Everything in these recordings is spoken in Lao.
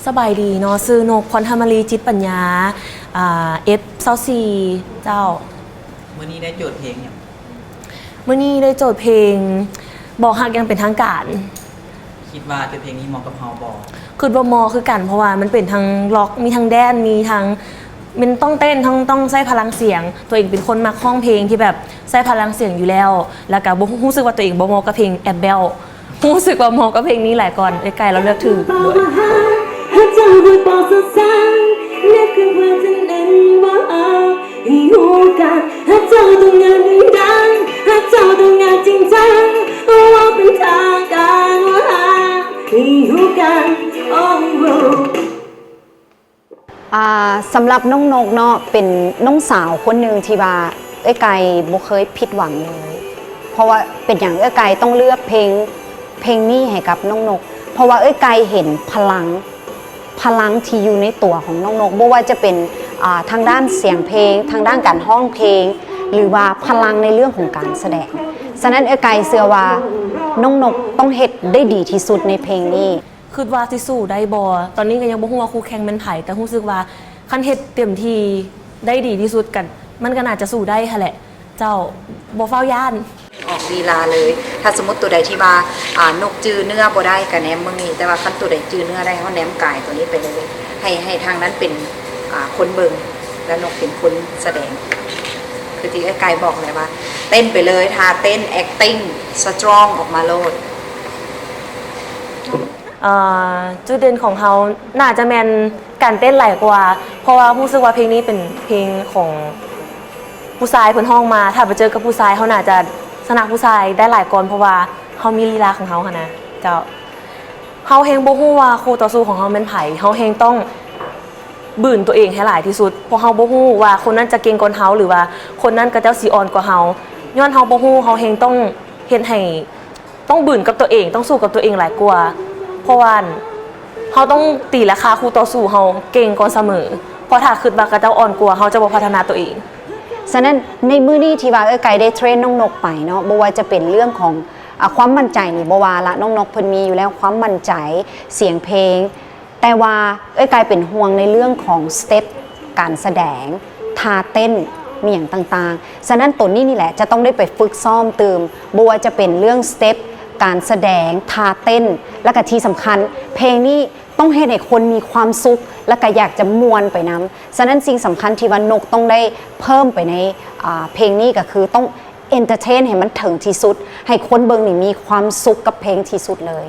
ສະບາຍດີເນາະ, ຊື່ນົກ ພອນທະມາລີ ຈິດປັນຍາ ອາ ເອັຟຊາວສີ່ ເຈົ້າ. ມື້ນີ້ໄດ້ໂຈດເພງຫຍັງ? ມື້ນີ້ໄດ້ໂຈດເພງ ບອກຮັກຢ່າງເປັນທາງການ. ຄິດວ່າໂຈດເພງນີ້ເໝາະກັບເຮົາບໍ່? ຄິດວ່າເໝາະຄືກັນ, ເພາະວ່າມັນເປັນທັງລັອກ ມີທັງແດນ ມີທັງ ແມ່ນຕ້ອງເຕັ້ນ ທັງຕ້ອງໃຊ້ພະລັງສຽງ. ຕົວເອງເປັນຄົນມັກຮ້ອງເພງທີ່ແບບໃຊ້ພະລັງສຽງຢູ່ແລ້ວ, ແລ້ວກະບໍ່ ຮູ້ສຶກວ່າຕົວເອງບໍ່ເໝາະກັບເພງແອບແບວ. ຮູ້ສຶກວ່າເໝາະກັບເພງນີ້ຫຼາຍກ່ອນ. ເອື້ອຍໄກ່ລາວເລືອກຖືກ. ໂດຍ ອາ ສຳລັບນ້ອງນົກເນາະ ເປັນນ້ອງສາວຄົນໜຶ່ງທີ່ວ່າເອື້ອຍໄກ່ບໍ່ເຄີຍຜິດຫວັງເລີຍ. ເພາະວ່າເປັນຫຍັງເອື້ອຍໄກ່ຕ້ອງເລືອກເພງ ເພງນີ້ໃຫ້ກັບນ້ອງນົກ? ເພາະວ່າເອື້ອຍໄກ່ເຫັນພະລັງ ພະລັງທີ່ຢູ່ໃນຕົວຂອງນ້ອງນົກ, ບໍ່ວ່າຈະເປັນ ອາ ທາງດ້ານສຽງເພງ, ທາງດ້ານການຮ້ອງເພງ ຫຼືວ່າພະລັງໃນເລື່ອງຂອງການສະແດງ. ສະນັ້ນເອື້ອຍໄກ່ເຊື່ອວ່ານ້ອງນົກຕ້ອງເຮັດໄດ້ດີທີ່ສຸດໃນເພງນີ້. ຄິດວ່າຊິສູ້ໄດ້ບໍ່? ຕອນນີ້ກໍຍັງບໍ່ຮູ້ວ່າຄູ່ແຂ່ງແມ່ນໃຜ, ແຕ່ຮູ້ສຶກວ່າຄັນເຮັດເຕັມທີ່ໄດ້ດີທີ່ສຸດກໍ ມັນກໍໜ້າຈະສູ້ໄດ້ຫັ້ນແຫຼະເຈົ້າ, ບໍ່ຟ້າວຢ້ານ. ອອກລີລາເລີຍ. ຖ້າສົມມຸດຕົວໃດທີ່ວ່າ ອາ ນົກຈື່ເນື້ອບໍ່ໄດ້ກໍແນມເບິ່ງນີ້, ແຕ່ວ່າຄັນຕົວໃດຈື່ເນື້ອໄດ້ ເຮົາແນມກາຍຕົວນີ້ໄປເລີຍ. ໃຫ້ ໃຫ້ທາງນັ້ນເປັນ ອາ ຄົນເບິ່ງ ແລ້ວນົກເປັນຄົນສະແດງ. ຄືທີ່ເອື້ອຍໄກ່ບອກແຫຼະວ່າ ເຕັ້ນໄປເລີຍ, ທ່າເຕັ້ນ ແອັກຕິ້ງ ສະຕຣອງອອກມາໂລດ. ເອີ ຈຸດເດັ່ນຂອງເຮົາໜ້າຈະແມ່ນການເຕັ້ນຫຼາຍກວ່າ, ເພາະວ່າຮູ້ສຶກວ່າເພງນີ້ເປັນເພງຂອງຜູ້ຊາຍເພິ່ນຮ້ອງມາ. ຖ້າໄປເຈີກັບຜູ້ຊາຍ ເຮົາໜ້າຈະຊະນະຜູ້ຊາຍໄດ້ຫຼາຍກ່ອນ, ເພາະວ່າເຮົາມີລີລາຂອງເຮົາຫັ້ນນະເຈົ້າ. ເຮົາແຮ່ງບໍ່ຮູ້ວ່າຄູ່ຕໍ່ສູ້ຂອງເຮົາແມ່ນໃຜ, ເຮົາແຮ່ງຕ້ອງບືນຕົວເອງໃຫ້ຫຼາຍທີ່ສຸດ, ເພາະເຮົາບໍ່ຮູ້ວ່າຄົນນັ້ນຈະເກັ່ງກ່ອນເຮົາ ຫຼືວ່າຄົນນັ້ນເຂົາເຈົ້າຊິອ່ອນກວ່າເຮົາ. ຍ້ອນເຮົາບໍ່ຮູ້, ເຮົາແຮ່ງຕ້ອງເຮັດໃຫ້ ຕ້ອງບືນກັບຕົວເອງ, ຕ້ອງສູ້ກັບຕົວເອງຫຼາຍກວ່າ, ເພາະວ່າເຮົາຕ້ອງຕີລາຄາຄູ່ຕໍ່ສູ້ເຮົາເກັ່ງກ່ອນສະເໝີ, ເພາະຖ້າຄິດວ່າເຂົາເຈົ້າອ່ອນກວ່າ, ເຮົາຈະບໍ່ພັດທະນາຕົວເອງ. ສະນັ້ນໃນມື້ນີ້ທີ່ວ່າເອື້ອຍໄກ່ໄດ້ເທຣນນ້ອງນົກໄປເນາະ, ບໍ່ວ່າຈະເປັນເລື່ອງຂອງ ອາ ຄວາມໝັ້ນໃຈນີ້ບໍ່ວ່າລະ, ນ້ອງນົກເພິ່ນມີຢູ່ແລ້ວຄວາມໝັ້ນໃຈ, ສຽງເພງ, ແຕ່ວ່າເອື້ອຍໄກ່ເປັນຫ່ວງໃນເລື່ອງຂອງສະເຕັບ ການສະແດງ, ທ່າເຕັ້ນ ມີຫຍັງຕ່າງໆ. ສະນັ້ນໂຕນີ້ນີ້ແຫຼະຈະຕ້ອງໄດ້ໄປຝຶກຊ້ອມຕື່ມ, ບໍ່ວ່າຈະເປັນເລື່ອງສະເຕັບ ການສະແດງ, ທ່າເຕັ້ນ, ແລ້ວກະທີ່ສຳຄັນ ເພງນີ້ຕ້ອງເຮັດໃຫ້ຄົນມີຄວາມສຸກ ແລ້ວກະຢາກຈະມ່ວນໄປນຳ. ສະນັ້ນສິ່ງສຳຄັນທີ່ວ່ານົກຕ້ອງໄດ້ເພີ່ມໄປໃນ ອາ ເພງນີ້ກໍຄືຕ້ອງເອັນເຕີເທນໃຫ້ມັນເຖິງທີ່ສຸດ, ໃຫ້ຄົນເບິ່ງນີ້ມີຄວາມສຸກກັບເພງທີ່ສຸດເລີຍ.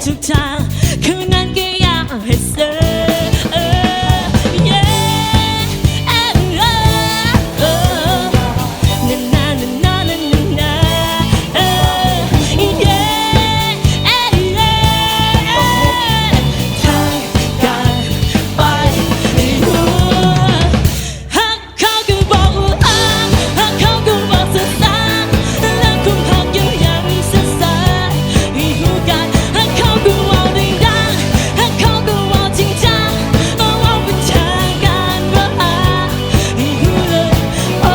ທຸກທາງ ຄືນັ້ນກໍຢາກໃຫ້ເຊີ ເອີ ເຢ ເອີ ເອີ ນານາ ນານາ ນານາ ເອີ ເຢ ເອີ ເອີ ທາງການໄປຢູ່ ຮັກເຂົາກໍບອກວ່າຮັກ ຮັກເຂົາກໍບອກສັ້ນໆ ແລ້ວຄວາມຮັກຍັງຍັງສັ້ນໆ ໃຫ້ຮູ້ກັນ ຮັກເຂົາກໍເວົ້າດັງໆ ຮັກເຂົາກໍເວົ້າຈິງຈັງ ເວົ້າເປັນທາງການວ່າຮັກ ໃຫ້ຮູ້ເລີຍ ໂອ້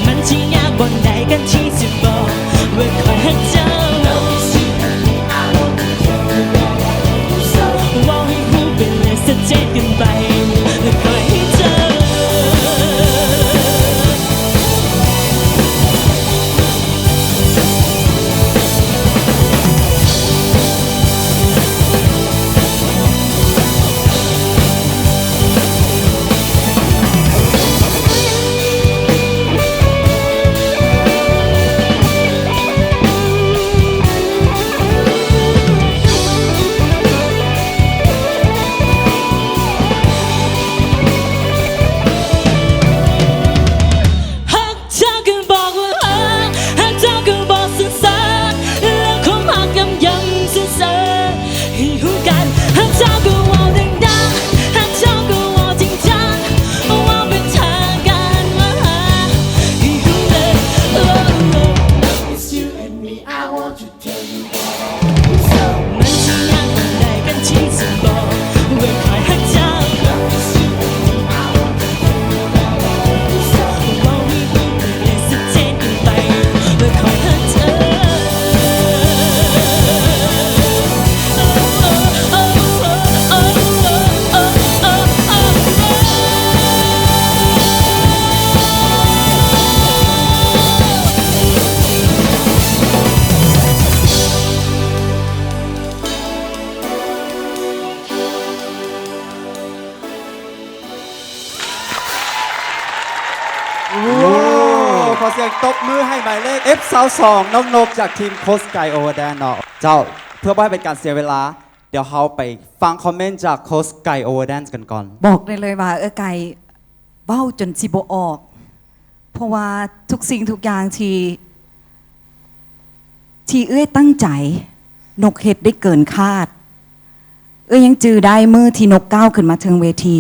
ມັນຊິຍາກບ່ອນໃດກັນທີ່ຊິບອກວ່າຂ້ອຍຮັກເຈົ້າ ເວົ້າໃຫ້ຮູ້ໄປເລີຍ ຊັດເຈນກັນໄປ ແລ້ວຂ້ອຍໃຫ້ເຈົ້າ ເຈົ້າກໍບອກວ່າຮັກ ຮັກເຈົ້າກໍບອກສັ້ນໆ ແລ້ວຄວາມຮັກຢ້ຳໆສັ້ນໆ ໃຫ້ຮູ້ກັນ ຮັກເຈົ້າກໍເວົ້າດັງໆ ຮັກເຈົ້າກໍເວົ້າຈິງຈັງ ເວົ້າເປັນທາງການວ່າຮັກ ໃຫ້ຮູ້ເລີຍ ໂອ້ It's you and me, I want to tell you. ມັນຊິຍາກປານໃດກັນທີ່ຊິບອກວ່າຂ້ອຍຮັກເຈົ້າ ເວົ້າໃຫ້ຮູ້ໄປເລີຍຊັດເຈນກັນໄປວ່າຂ້ອຍຮັກເຈົ້າ. ໂອ້ ຂໍສຽງຕົບມືໃຫ້ໝາຍເລກ ເອັຟຊາວສອງ ນ້ອງນົກ ຈາກທີມໂຄດສະກາຍໂອເວີແດນເນາະ. ເຈົ້າ ເພື່ອບໍ່ໃຫ້ເປັນການເສຍເວລາ ດຽວເຮົາໄປຟັງຄອມເມັນຈາກໂຄດສະກາຍໂອເວີແດນກັນກ່ອນ. ບອກໄດ້ເລີຍວ່າເອື້ອຍໄກ່ເວົ້າຈົນຊິບໍ່ອອກ ເພາະວ່າທຸກສິ່ງທຸກຢ່າງທີ່ ທີ່ເອື້ອຍຕັ້ງໃຈ ນົກເຮັດໄດ້ເກີນຄາດ. ເອື້ອຍຍັງຈື່ໄດ້ມື້ທີ່ນົກກ້າວຂຶ້ນມາເທິງເວທີ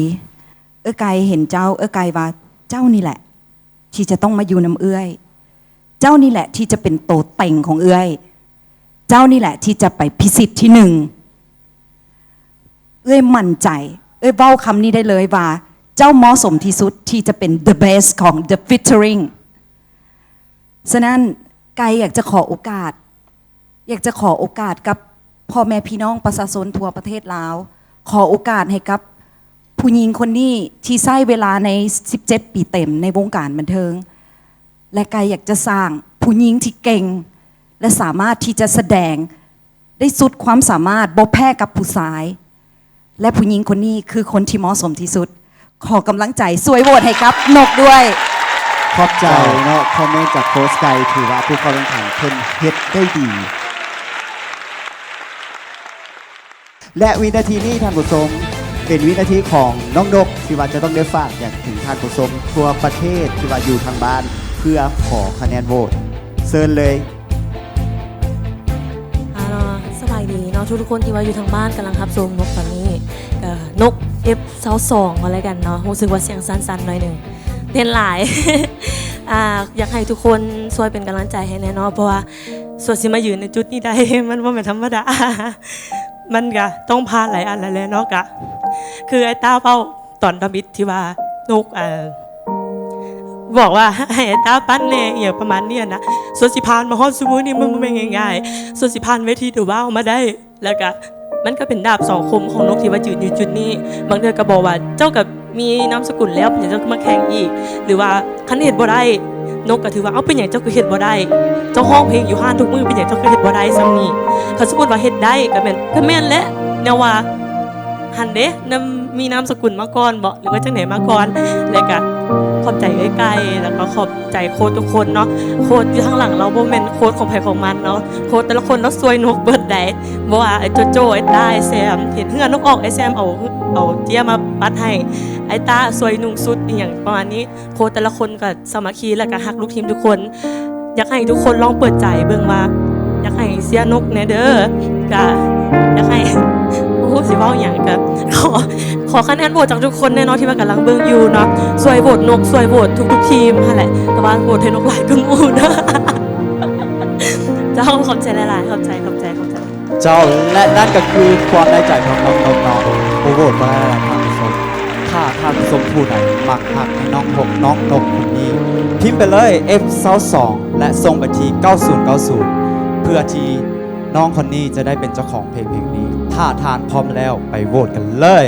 ເອື້ອຍໄກ່ເຫັນເຈົ້າ ເອື້ອຍໄກ່ວ່າ ເຈົ້ານີ້ແຫຼະທີ່ຈະຕ້ອງມາຢູ່ນຳເອື້ອຍ, ເຈົ້ານີ້ແຫຼະທີ່ຈະເປັນໂຕເຕັງຂອງເອື້ອຍ, ເຈົ້ານີ້ແຫຼະທີ່ຈະໄປພິຊິດທີໜຶ່ງ. ເອື້ອຍໝັ້ນໃຈ ເອື້ອຍເວົ້າຄຳນີ້ໄດ້ເລີຍວ່າ ເຈົ້າເໝາະສົມທີ່ສຸດທີ່ຈະເປັນ the best ຂອງ The Featuring. ສະນັ້ນ ໄກ່ຢາກຈະຂໍໂອກາດ ຢາກຈະຂໍໂອກາດກັບພໍ່ແມ່ພີ່ນ້ອງປະຊາຊົນທົ່ວປະເທດລາວ, ຂໍໂອກາດໃຫ້ກັບຜູ້ຍິງຄົນນີ້ທີ່ໃຊ້ເວລາໃນສິບເຈັດປີເຕັມໃນວົງການບັນເທີງ ແລະ ໄກ່ຢາກຈະສ້າງຜູ້ຍິງທີ່ເກັ່ງ ແລະ ສາມາດທີ່ຈະສະແດງ ໄດ້ສຸດຄວາມສາມາດ ບໍ່ແພ້ກັບຜູ້ຊາຍ ແລະ ຜູ້ຍິງຄົນນີ້ຄືຄົນທີ່ເໝາະສົມທີ່ສຸດ. ຂໍກຳລັງໃຈ ຊ່ວຍໂຫວດໃຫ້ກັບນົກດ້ວຍ. ຂອບໃຈເນາະ ຄອມເມັນຈາກໂຄດສະກາຍ ຖືວ່າຜູ້ເຂົ້າແຂ່ງຂັນເພິ່ນເຮັດໄດ້ດີ. ແລະ ວິນາທີນີ້ທ່ານຜູ້ຊົມ ເປັນວິນາທີຂອງນ້ອງນົກ ທີ່ວ່າຈະຕ້ອງໄດ້ຝາກຫຍັງເຖິງທ່ານຜູ້ຊົມທົ່ວປະເທດທີ່ວ່າຢູ່ທາງບ້ານ ເພື່ອຂໍຄະແນນໂຫວດ. ເຊີນເລີຍ. ອາ ສະບາຍດີເນາະ ທຸກໆຄົນທີ່ວ່າຢູ່ທາງບ້ານກຳລັງຮັບຊົມນົກຕອນນີ້ ກໍນົກ ເອັຟຊາວສອງ ກໍແລ້ວກັນເນາະ ຮູ້ສຶກວ່າສຽງສັ່ນໆໜ້ອຍໜຶ່ງ ເຕັ້ນຫຼາຍ. ອາ ຢາກໃຫ້ທຸກຄົນຊ່ວຍເປັນກຳລັງໃຈໃຫ້ແດ່ເນາະ ເພາະວ່າສ່ວນຊິມາຢືນໃນຈຸດນີ້ໄດ້ ມັນບໍ່ແມ່ນທຳມະດາ ມັນກະຕ້ອງຜ່ານຫຼາຍອັນແລ້ວແຫຼະເນາະ. ກະຄືອ້າຍຕ້າເວົ້າຕອນທຳອິດທີ່ວ່ານົກ ເອີ ບອກວ່າໃຫ້ອ້າຍຕ້າປັ່ນແດ່ ອີ່ຫຍັງປະມານນີ້ນະ. ສ່ວນຊິຜ່ານມາຮອດຊຸມື້ນີ້ມັນບໍ່ແມ່ນງ່າຍໆ ສ່ວນຊິຜ່ານເວທີເດີວາວມາໄດ້ ແລ້ວກະມັນກະເປັນດາບສອງຄົມຂອງນົກທີ່ວ່າຢືນຢູ່ຈຸດນີ້. ບາງເທື່ອກະບອກວ່າເຈົ້າກະມີນາມສະກຸນແລ້ວ ເປັນຫຍັງເຈົ້າຄືມາແຂ່ງອີກ ຫຼືວ່າ ຄັນເຮັດບໍ່ໄດ້ ນົກກໍຖືວ່າ ເອົ້າ ເປັນຫຍັງເຈົ້າຄືເຮັດບໍ່ໄດ້? ເຈົ້າຮ້ອງເພງຢູ່ຮ້ານທຸກມື້ ເປັນຫຍັງເຈົ້າຄືເຮັດບໍ່ໄດ້ຊ່ຳນີ້? ຄັນສົມມຸດວ່າເຮັດໄດ້ກໍແມ່ນ ກໍແມ່ນແຫຼະ ແນວວ່າ ຫັ້ນເດ້ ນຳ ມີນາມສະກຸນມາກ່ອນບໍ ຫຼືວ່າຈັ່ງໃດມາກ່ອນ? ແລ້ວກະ ຂອບໃຈເອື້ອຍໄກ່ ແລ້ວກໍຂອບໃຈໂຄດທຸກຄົນເນາະ. ໂຄດຢູ່ທາງຫຼັງເຮົາບໍ່ແມ່ນໂຄດຂອງໃຜຂອງມັນເນາະ. ໂຄດແຕ່ລະຄົນເນາະ ຊ່ວຍນົກເບິດໃດ໋. ບໍ່ວ່າອ້າຍໂຈໂຈ້, ອ້າຍຕ້າ, ອ້າຍແຊມ, ເຫັນເຫື່ອນົກອອກ ອ້າຍແຊມເອົາ ເອົາເຈ້ຍມາປັດໃຫ້, ອ້າຍຕ້າຊ່ວຍນຸ່ງຊຸດ ອີ່ຫຍັງປະມານນີ້. ໂຄດແຕ່ລະຄົນກໍສາມັກຄີ ແລ້ວກໍຮັກລູກທີມທຸກຄົນ. ຢາກໃຫ້ທຸກຄົນລອງເປີດໃຈເບິ່ງວ່າ ຢາກໃຫ້ເຊຍນົກແດ່ເດີ. ກະຢາກໃຫ້ ບໍ່ຮູ້ຊິເວົ້າຫຍັງ ກະຂໍ ຂໍຄະແນນໂຫວດຈາກທຸກຄົນແດ່ເນາະ ທີ່ວ່າກຳລັງເບິ່ງຢູ່ເນາະ. ຊ່ວຍໂຫວດນົກ ຊ່ວຍໂຫວດທຸກໆທີມຫັ້ນແຫຼະ ແຕ່ວ່າໂຫວດໃຫ້ນົກຫຼາຍກວ່າໝູ່ເດີ. ເຈົ້າ ຂອບໃຈຫຼາຍໆ ຂອບໃຈ ຂອບໃຈ ຂອບໃຈ. ເຈົ້າ ແລະ ນັ້ນກໍຄືຄວາມໃນໃຈຂອງນ້ອງນົກເນາະ. ບໍ່ໂຫວດບໍ່ໄດ້ລະທ່ານຜູ້ຊົມ. ຖ້າທ່ານຜູ້ຊົມຜູ້ໃດມັກຮັກໃຫ້ນ້ອງນົກ ນ້ອງນົກຄົນນີ້ ພິມໄປເລີຍ ເອັຟຊາວສອງ ແລະ ສົ່ງໄປທີ່ເກົ້າສູນເກົ້າສູນ ເພື່ອທີ່ນ້ອງຄົນນີ້ຈະໄດ້ເປັນເຈົ້າຂອງເພງເພງນີ້. ຖ້າທ່ານພ້ອມແລ້ວ ໄປໂຫວດກັນເລີຍ.